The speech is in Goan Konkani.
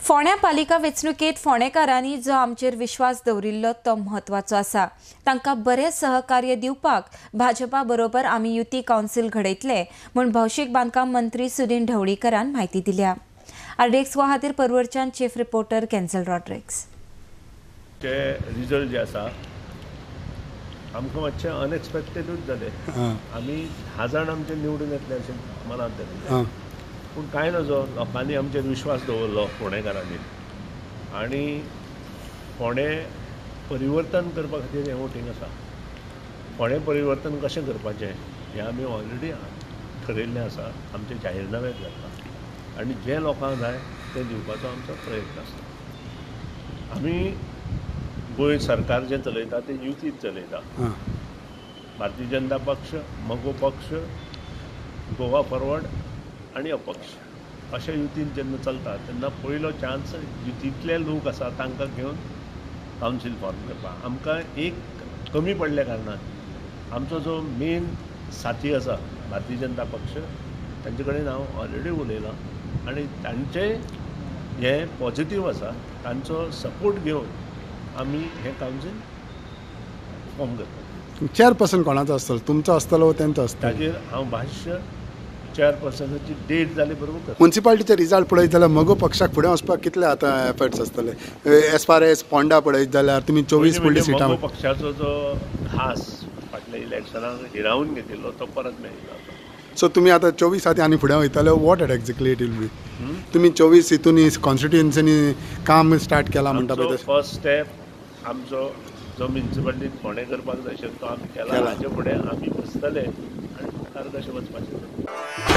फोंड्या पालिका वेंचणुकेत फोंडेकारांनी जो आमचेर विश्वास दवरिल्लो तो म्हत्वाचो आसा। तांकां बरें सहकार्य दिवपाक भाजपा बरोबर आमी युती कावन्सील घडयतले म्हूण भौशीक बांदकाम मंत्री सुदिन ढवळीकरान म्हायती दिल्या। आरडीएक्स खातीर परवरच्यान चीफ रिपोर्टर कॅन्सल रॉड्रिक्स। ते रिजल्ट जे आसा आमकां मातशें अनएक्सपेक्टेडूच जालें। आमी 10 जाण आमचे निवडून येतले अशें मनांत धरिल्लें, पूण कांय नजो, लोकांनी आमचेर विश्वास दवरलो फोंडेकारांनी आनी फोंडें परिवर्तन करपा खातीर हें वोटींग आसा। फोंडें परिवर्तन कशें करपाचें हें आमी ऑलरेडी ठरयल्लें आसा, आमचे जाहीरनाम्यात घातलां आनी जें लोकांक जाय तें दिवपाचो आमचो प्रयत्न आसता। आमी गोंय सरकार जें चलयता तें युतीत चलयता। भारतीय जनता पक्ष, मगो पक्ष, गोवा फॉरवर्ड आनी अपक्ष अशे युतीन जेन्ना चलता तेन्ना पयलो चान्स युतींतले लोक आसा तांकां घेवन कावन्सील फॉर्म करपाक। आमकां एक कमी पडल्या कारणान आमचो जो मेन साथी आसा भारतीय जनता पक्ष तांचे कडेन हांव ऑलरेडी उलयलां आनी तांचें हें पॉजिटीव आसा, तांचो सपोर्ट घेवन आमी हें कावन्सील फॉर्म करता। चेअरपर्सन कोणाचो आसतलो, तुमचो आसतलो वो तेंचो आसतलो? ताजेर हांव भाश्य चेअरपर्सनाची डेट जाली बरोबर। मुन्सिपालिटीचे रिजल्ट पळयत जाल्यार मगो पक्षाक फुडें वचपाक कितले आतां एफर्ट्स आसतले? एज फार एज पोंडा पळयत जाल्यार तुमी 24 फुडली सिटां। मगो पक्षाचो जो घास फाटल्या इलेक्शनाक हिरावन घेतिल्लो तो परत मेळिल्लो। सो तुमी आतां 24 आनी आनी फुडें वयतले, what exactly it will be? तुमी 24 हितून कॉन्स्टिट्युएन्सीनी काम स्टार्ट केलां म्हणटा पळय। फर्स्ट स्टेप आमचो जो म्युनिसिपालिटीन फोंडें करपाक जाय आशिल्लो तो आमी केला। हाचे फुडें आमी बसतले आनी मुखार कशें वचपाचें।